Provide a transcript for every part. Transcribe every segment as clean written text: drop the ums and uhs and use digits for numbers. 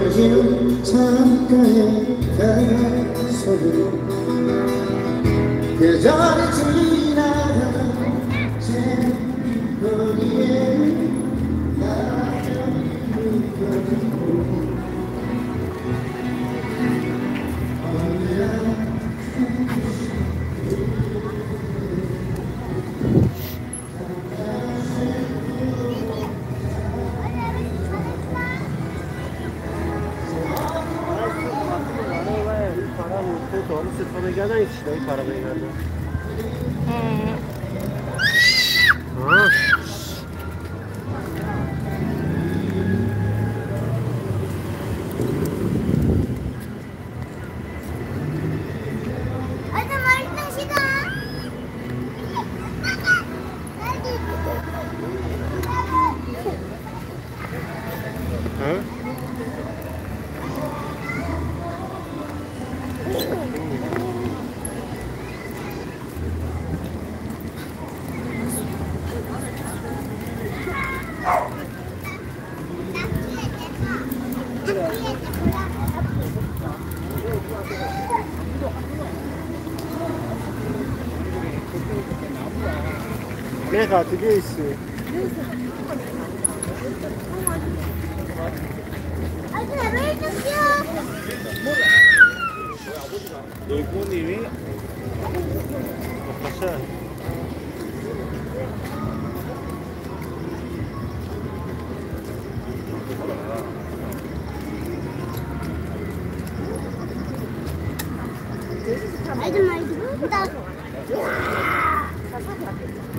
멀어지는 창가의 다소리 계절이 지나가 제 거리에 낙엽이 흩어지고 언제나 내가 어떻게 있어? 너희 부모님이 같이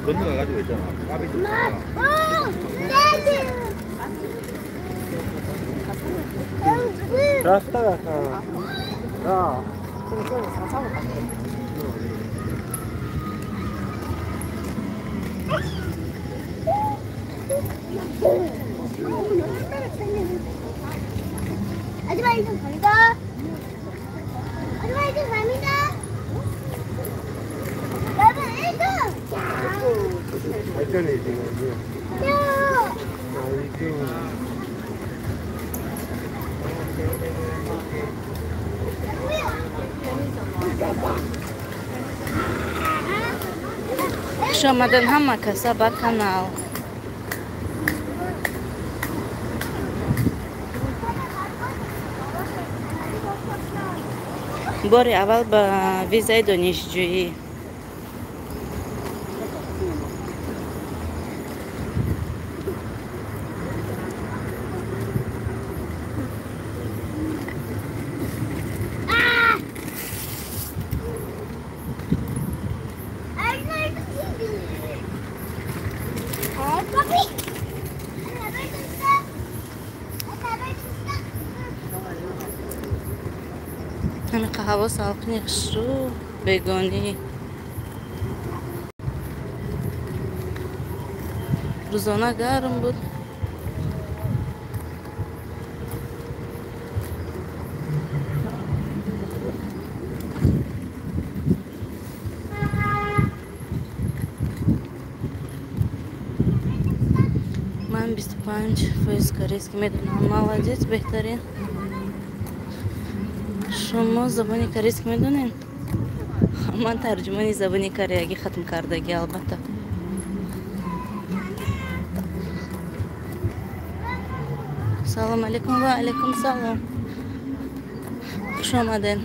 건너가가지고 있잖아. 라스타가 야. 아줌마 이좀 갑니다. 아줌마 이좀 갑니다. 여러분 1등! 발전해 지금. 아, 2등. Хуш омаден ҳама каса ба канал. Бори аввал ба визаи донишҷӯӣ. Ҳамиқа ҳаво салқини хушрӯ бегонӣ. Рӯзона гарм буд. Ман 25% корейски медонам. Молодец, беҳтарин. Шумо забони корейски медонед? Ман тарҷумони забони кореягӣ хатм кардагӣ, албатта. Салом алейкум ва алейкум салом. Хуш омадед.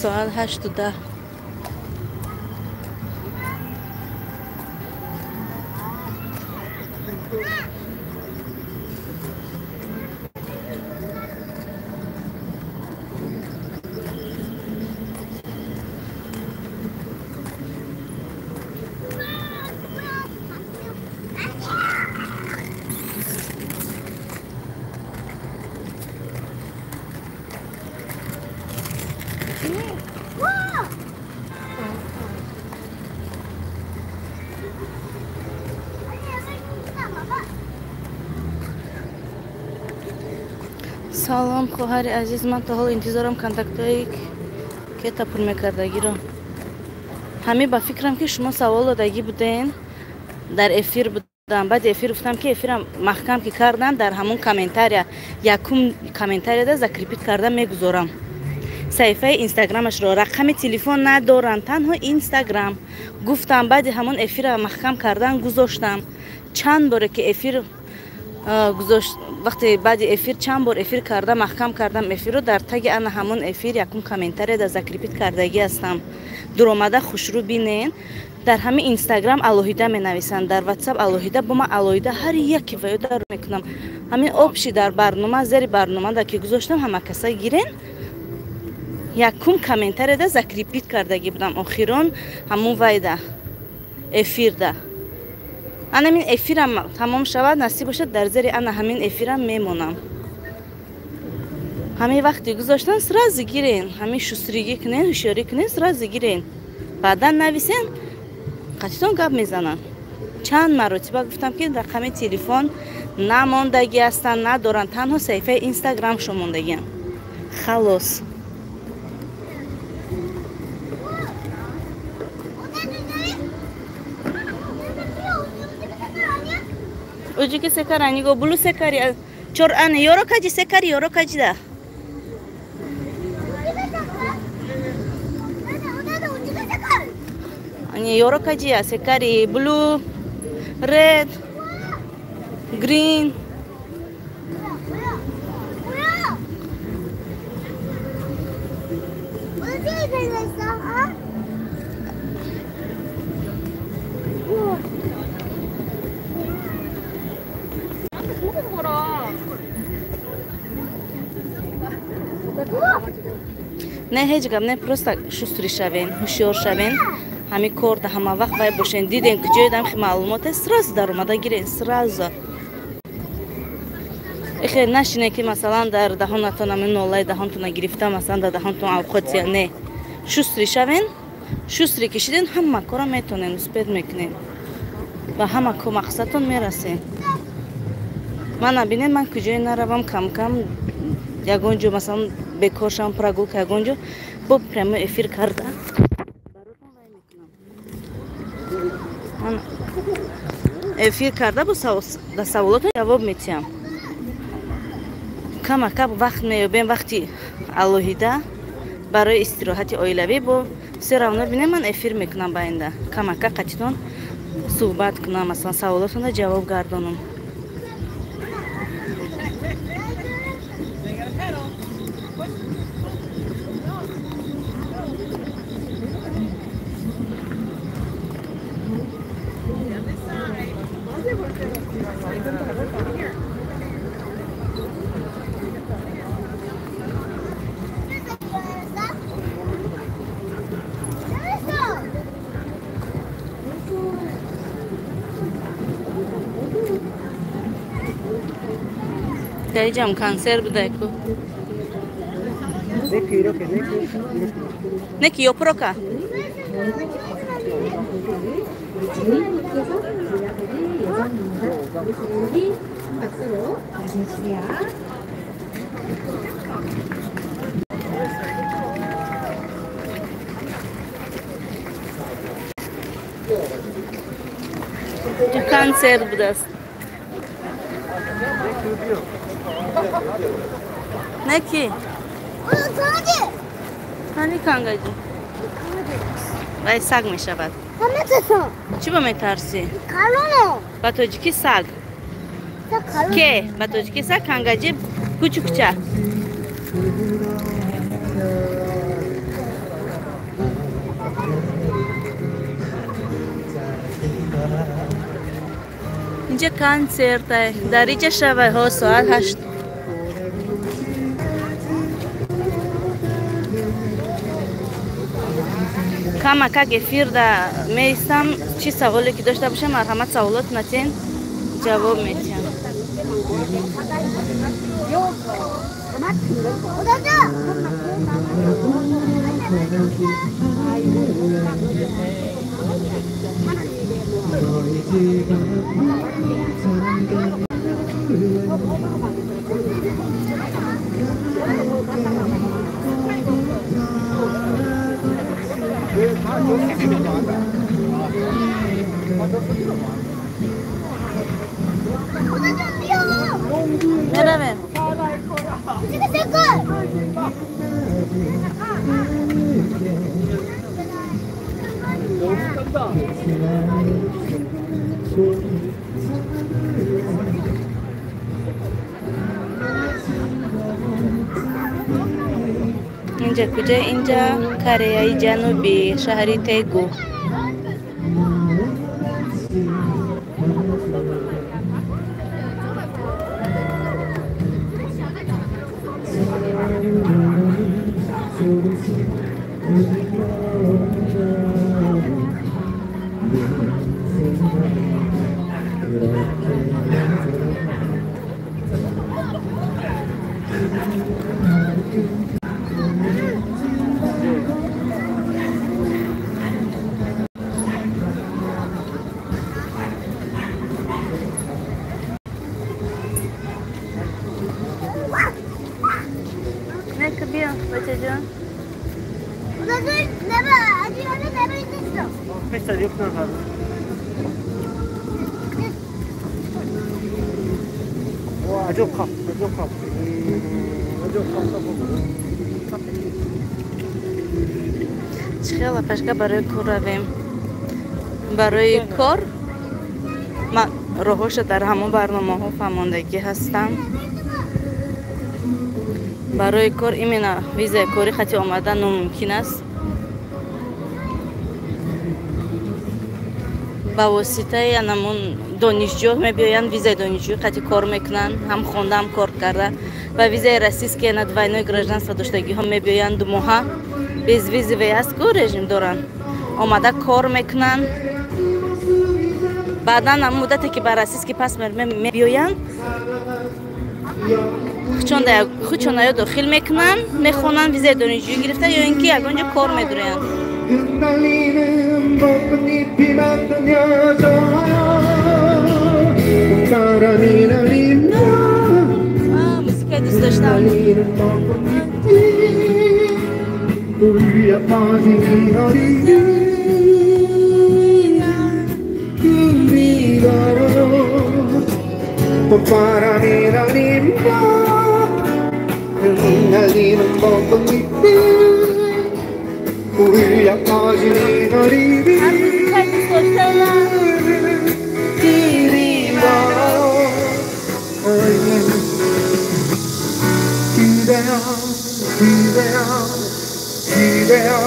Соат 8:10. Салом, хоҳари азиз, ман то ҳол интизорам контактҳое ки пур мекардагиро. Ҳамин ба фикрам ки шумо савол додагӣ буден, дар эфир будам. Баъди эфир гуфтам ки эфирам маҳкам ки кардам, дар ҳамон комментария, якум комментарияда закрепить карда мегузорам. Саҳифаи инстаграмашро, рақами телефон надорам, танҳо инстаграм. Гуфтам, баъди ҳамон эфира маҳкам кардан гузоштам. Чанд боре ки эфир гузошт, вақте баъди эфир чанд бор эфир карда маҳкам кардам эфирро, дар таги ана ҳамон эфир якум комментария закрепить кардагӣ ҳастам. Дуромада хушрӯ бинен. Дар ҳамин инстаграм алоҳида менависанд, дар ватсап алоҳида, бо ман алоҳида ҳар яке ва дар мекунам. Ҳамин общий дар барнома, зери барномада ки гузоштам, ҳама каса гирен. Якум комментарияда закрепить кардагӣ будам, охирон ҳамон вайда эфирда. Ана ҳамин эфирам тамом шавад, насиб бошад, дар зери ана ҳамин эфирам мемонам. Ҳамин вақте гузоштан сразу гирен, ҳамин шустригӣ кунен, ҳушёрӣ кунен, сразу гирен. Баъдан нависен, қатитон гап мезананд. Чанд маротиба гуфтам ки рақами телефон намондагӣ ҳастанд, надоранд, танҳо саҳифаи инстаграмшо мондагианд. Халос. Уҷики секар аниго blue секари чор ане ёро каҷи секари ёро каҷида. Ани ёро каҷия секари blue, red, green. Не, ҳеҷ гап не, просто шустрӣ шавен, ҳушёр шавен, ҳамин кор да ҳама вақт вай бошен. Диден ки ҷое дам маълумот аст, сразу даромада гирен, сразу. Эхе нашине ки масалан дар даҳонатон ҳамин нолаи даҳонтона гирифта, масалан дар даҳонтон авқотия, не. Шустрӣ шавен, шустрӣ кишиден, ҳама кора метонен, успеть мекунен. Ба ҳама ко мақсадтон мерасен. Мана бинед, ман куҷое наравам, кам-кам ягон ҷо масалан бекор шавам, прогулка ягон ҷо, бо прямой эфир карда баротон вай мекунам. Ман эфир карда бо да саволотон ҷавоб метиҳам. Камакам вақт меёбем, вақти алоҳида барои истироҳати оилавӣ, бо все равно бинем ман эфир мекунам ба инда. Камака қатитон суҳбат кунам, масалан саволотонро ҷавоб гардонам. Даиҷам консерт будай ку. Неки ёпрока. Консерт будаст. Неки? Ҳани кангаҷи. Вай саг мешавад. Чӣ ба метарсӣ? Ба тоҷикӣ саг. Ке? Ба тоҷикӣ саг, кангаҷи кучукча. Инҷа консертай. Дар иҷа шавай ҳо соат 8. Камакак эфирда меистам, чӣ саволе ки дошта бошам, марҳамат саволот натен, ҷавоб метиҳам. Меравем. Инҷа куҷа? Инҷа Кореяи Ҷанубӣ, шаҳри Тегу. Чӣ хела пашка барои кор равем? Барои кор ман роҳоша дар ҳамон барномаҳо фаҳмондагӣ ҳастам. Барои кор именно визаи кори хати омадан номумкин аст. Ба воситаи анамон донишҷӯ мебиёянд, визаи донишҷӯӣ қати кор мекунанд, ҳам хонда, ҳам кор карда. Ба визаи российский ана двойное гражданство доштагиҳо мебиёянд 2 моҳа. Безвизовый ҳаст ку режим доранд. Омада кор мекунанд. Баъдан ҳамон муддате ки ба российский паспорт мебиёянд, худшон ё дохил мекунанд, мехонанд визаи донишҷӯӣ гирифта ё ин ки ягон ҷо кор медуроянд. 흩날리는 벚꽃잎이 만든 여자야 봄바람이 날리며 Музикаи дӯст доштам. 흩날리는 벚꽃잎이 울려 퍼진 거리를 꿈이 걸어 봄바람이 날리며 흩날리는 벚꽃잎이 울려 퍼진 거리를 Музикаи дӯст доштам. 길이 멀어 기대어 기대어 기대어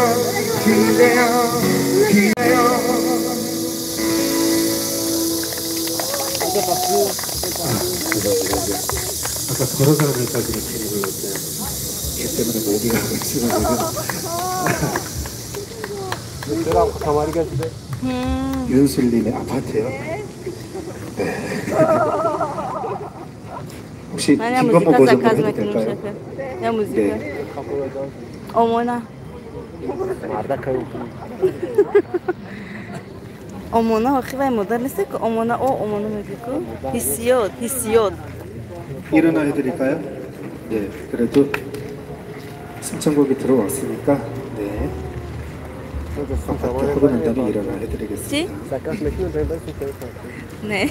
기대어 기대어. 아까 걸어가는 데까지는 괜히 불렀어요. 걔 때문에 모기가 있어가지고. 윤슬님의 아파트요? 네. 혹시 Ман я 김건모 музика 버전으로 заказ 해도 мекунам, 될까요? шефе. Я музика. 네. Омона. Омона охи вай модар нест ку омона о омона мегӯ ку? Ҳиссиёт, ҳиссиёт. 일어나 해드릴까요? 네, 그래도 신청곡이 들어왔으니까 네. 아파트 하고 난 다음에 일어나 해드리겠습니다. Не.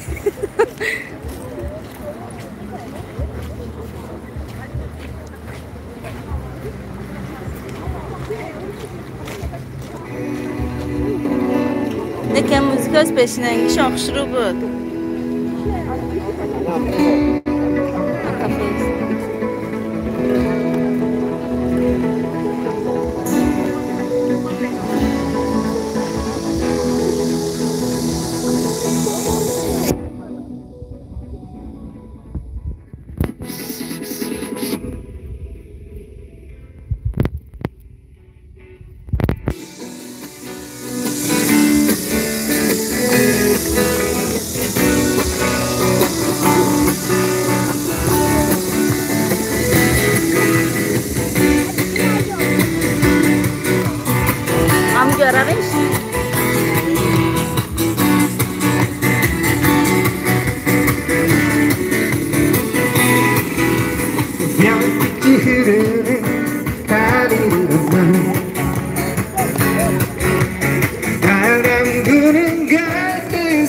Некам музикаи пешинангишон хушрӯ буд. Амҷо равеш? 별빛이 흐르는 다리로만 바람 부는 가슴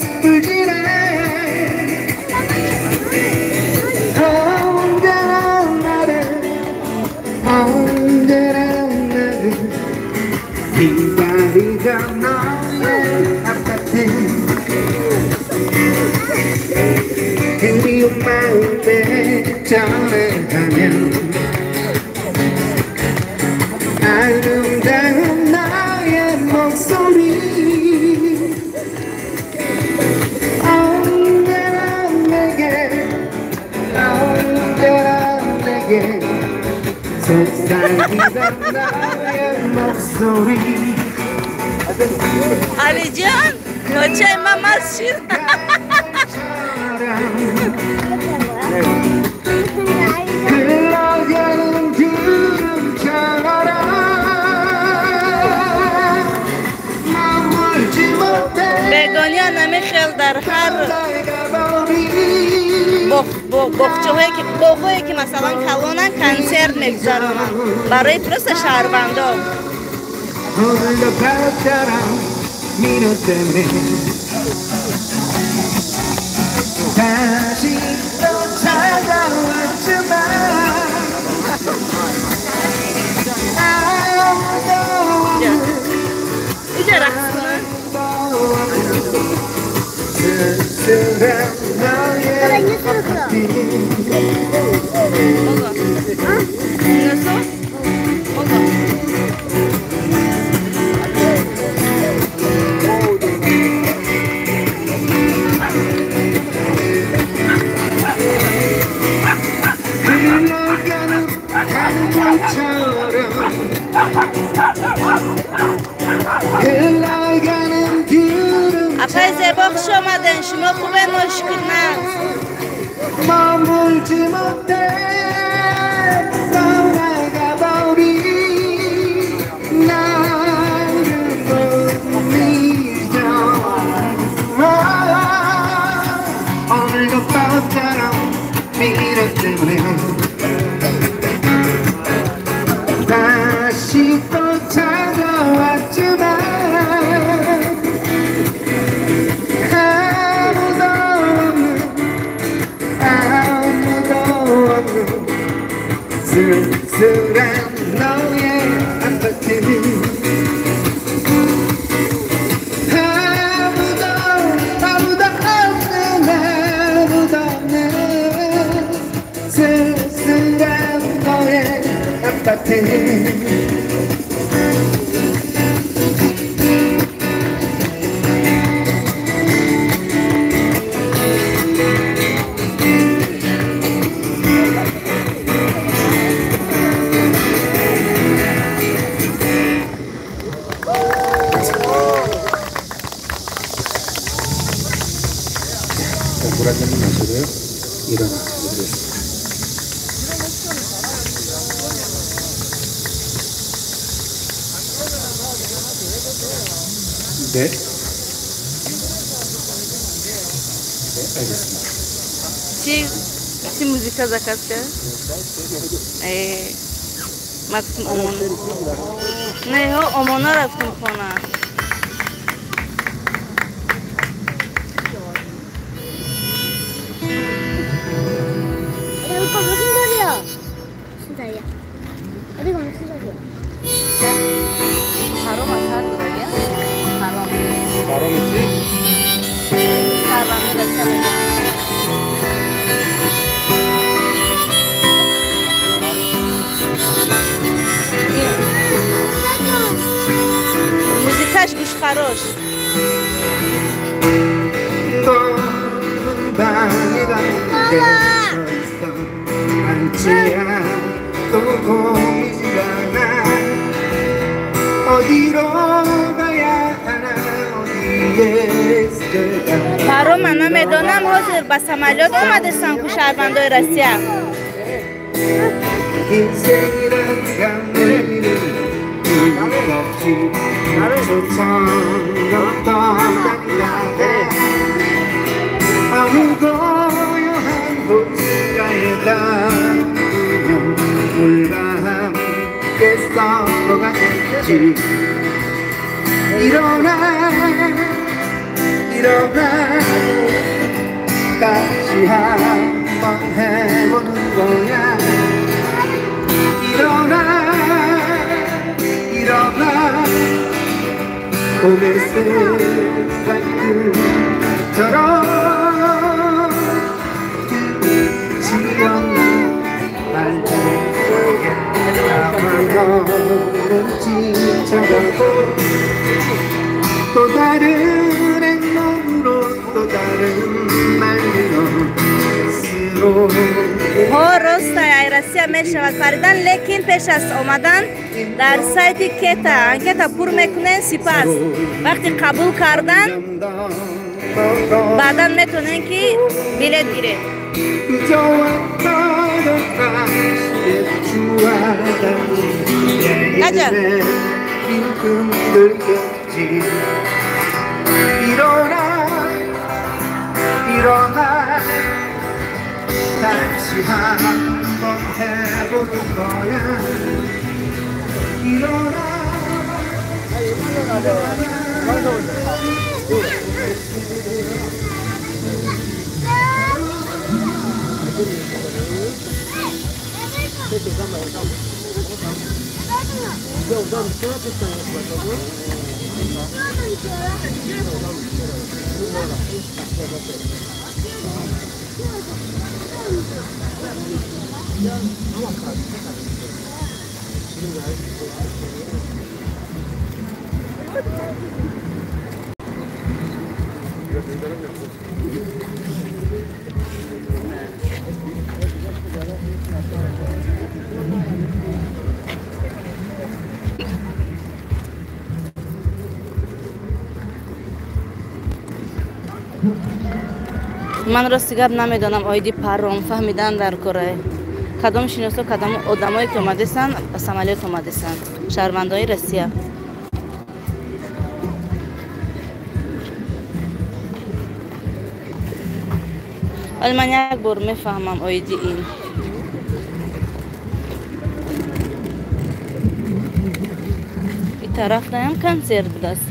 전에 가면 아름다운 나의 목소리 언제나 내게 언제나 내게 속삭이던 나의 목소리 Алиҷон, кочаи ма маст шид. 흘러가는 구름처럼 머물지 못해 Бегониён намехел дар ҳар 밝아버린 боғчаҳое ки боғҳое ки масалан калонан консерт мегузаронанд барои просто шаҳрвандо. 오늘도 바다처럼 민호 때문에 다시 또 찾아왔지만 아무도 없는 Иҷа рақс кунанд. 쓸쓸한 너의 앞뒤 Несо? Ого. 흘러가는 강물처럼 흘러가는 구름 Апай зебо, хуш омаден. Шумо хубе? Мо шукр нағз. 머물지 못해 떠나가버린 나를 못 잊어 오늘도 바다처럼 미련 때문에 다시 또 찾아왔지만 아무도 없는 아무도 없는 쓸쓸한 너의 아파트 아무도 아무도 없는 아무도 없는 쓸쓸한 너의 아파트. 물 한 잔만 마시고요. 일어나 드리겠습니다. 네. 네, 알겠습니다. Чӣ музыка заказ кард? Ма гуфтам омон. Не, ҳо омона рафтам хона. 이거 무슨 소리야? 무슨 소리야? 어디가 무슨 소리야? 바로 마사는 거야? 바로. 바람이지? 바람이 같잖아. Музыкаш гӯшхарош. 너는 방에 서 있어 앉지 않고 보이지 않아 어디로 가야 하나 어디에 있을까. Паро ман намедонам, ҳозир ба самолёт омадестан ку шаҳрвандои Россия. 인생이란 강물을 없이 초처럼 떠다니다가 아무 고요한 호숫가에 닿으면 물과 함께 썩어가겠지. 일어나 일어나 다시 한번 해보는 거야. 일어나 일어나 봄의 새싹들처럼 끝이 없는 Россия мешавад паридан, лекин пеш аз омадан дар сайти Кета анкета пур мекунен, сипас вақти қабул кардан баъдан метавонен ки билет гиред. Каҷа? 일어나 다시 한번 해볼 거야. 일어나 Ман рости гап намедонам оиди паром фаҳмидан дар кора. Кадом шиносо, кадом одамое ки омадесанд, ба самолёт омадесанд, шаҳрвандои Россия. Вале ман як бор мефаҳмам оиди ин. И тараф наям консерт будааст.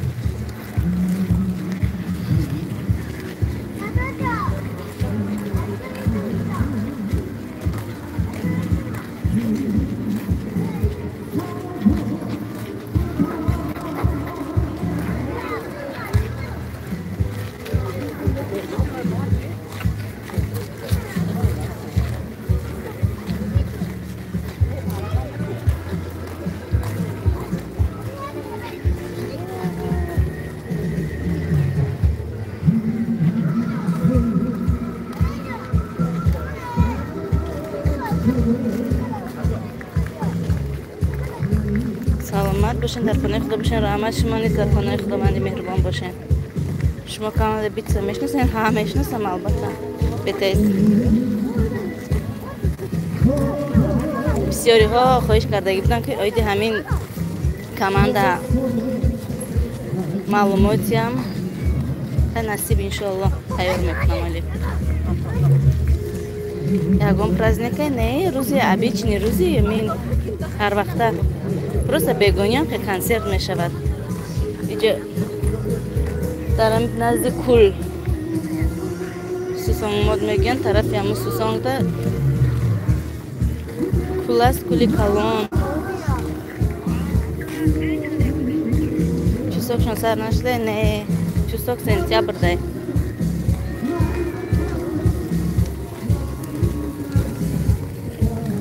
Саломат бошен, дар паноҳи Худо бошен, раҳмат шумо низ дар паноҳи Худованди меҳрубон бошен. Шумо канали Битса мешиносен? Ҳа, мешиносам, албатта. BTS. Бисёриҳо хоҳиш кардагӣ буданд, ки оиди ҳамин команда маълумотиам насиб иншоалло тайёр мекунам. Али ягон праздника не, рӯзи обычный рӯзи мин ҳар вақта просто бегониам ки консерт мешавад. Иҷо дар назди кул Сусонгмод мегӯянд, тарафи ҳамун Сусонгда кул аст, кули калон. Чусокшон сар нашуда? Не, чусок сентябрдай.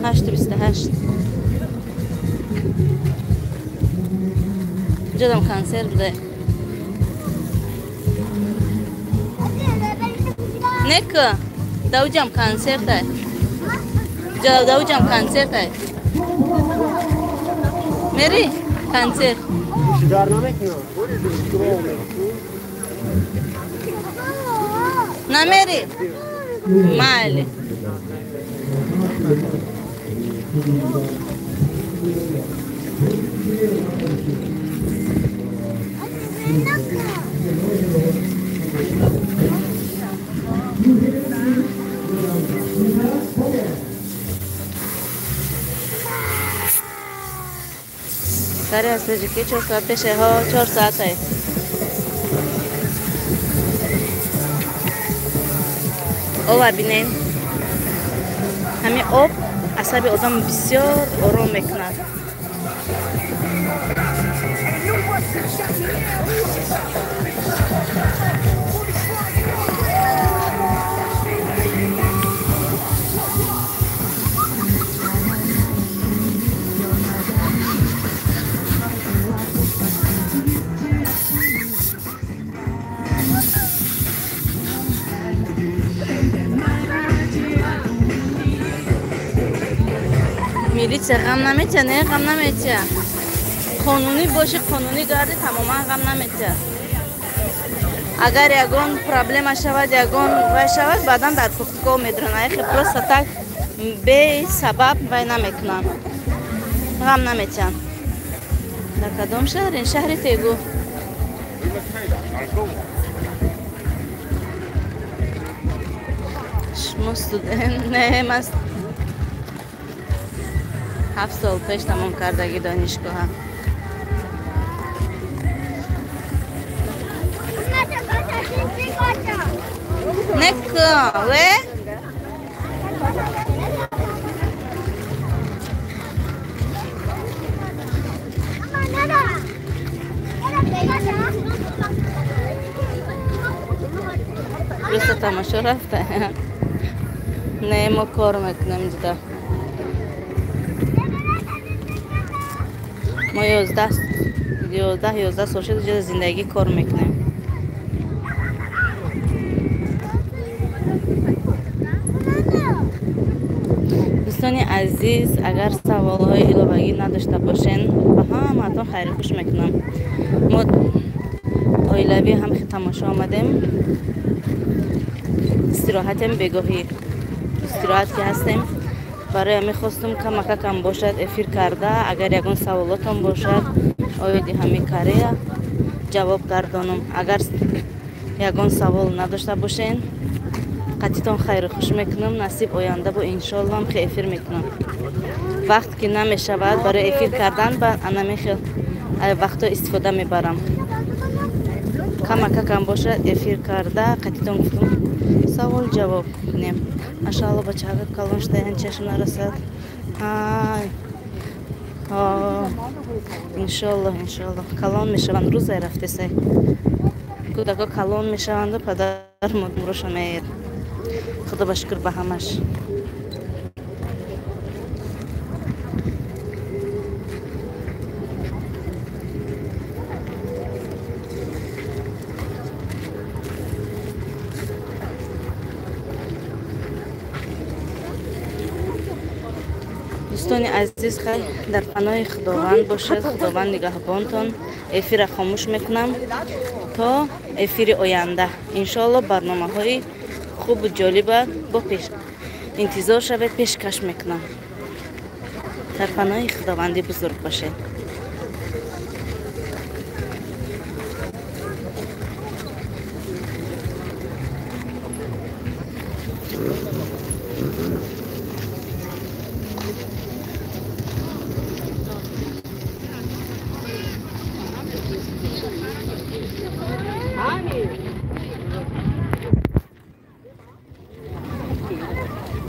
8:28. Ҷодам консерт буде. Нека, дауҷам консертай. Дауҷам консертай. Мери консерт. Намери? Майли. Сари аз таҷикӣ 4 соат пешаҳо, 4 соатай. Ова бинем. Ҳамин об асаби одам бисёр ором мекунад. Милиция ғам наметия, не ғам наметия. Қонунӣ боши, қонунӣ гарди, тамоман ғам наметия. Агар ягон проблема шавад, ягон вай шавад, баъдан дар кофтуков медуранд. Айхе просто так бесабаб вай намекунанд. Ғам наметиҳанд. Дар кадом шаҳр? Ин шаҳри Тегу. Шумо студент? Не, ман 7 сол пеш тамом кардаги донишгоҳа. Неко, ве? Просто тамошо рафта. Не, мо кор мекунем дида. Мо 11 сол шуд ҷода зиндагӣ кор мекунем. Дӯстони азиз, агар саволҳои иловагӣ надошта бошен, ба ҳамаатон хайри хуш мекунам. Мо оилавӣ ҳам тамошо омадем, истироҳатем, бегоҳӣ истироҳат ки ҳастем. Барои ҳамин хостум камакакам бошад эфир карда, агар ягон саволотон бошад оиди ҳамин Корея ҷавоб гардонам. Агар ягон савол надошта бошен, қатитон хайру хуш мекунам. Насиб оянда бо иншоалло ҳам эфир мекунам. Вақт ки намешавад барои эфир кардан, ба анами хел вақтҳо истифода мебарам. Камакакам бошад эфир карда, қатитон гуфтум савол ҷавоб кунем. Машаалло, бачаҳо калон шудаянд, чашм нарасад. Иншоалло, иншоалло калон мешаванд, рӯзай рафтесай. Кӯдако калон мешаванду падар модарошон меояд. Худо ба шукр ба ҳамаш. Дӯстони азиз, хай дар паноҳи Худованд бошед, Худованд нигаҳбонтон. Эфира хомӯш мекунам то эфири оянда. Иншоалло барномаҳои хубу ҷолиба бо пеш интизор шавед, пешкаш мекунам. Дар паноҳи Худованди бузург бошед.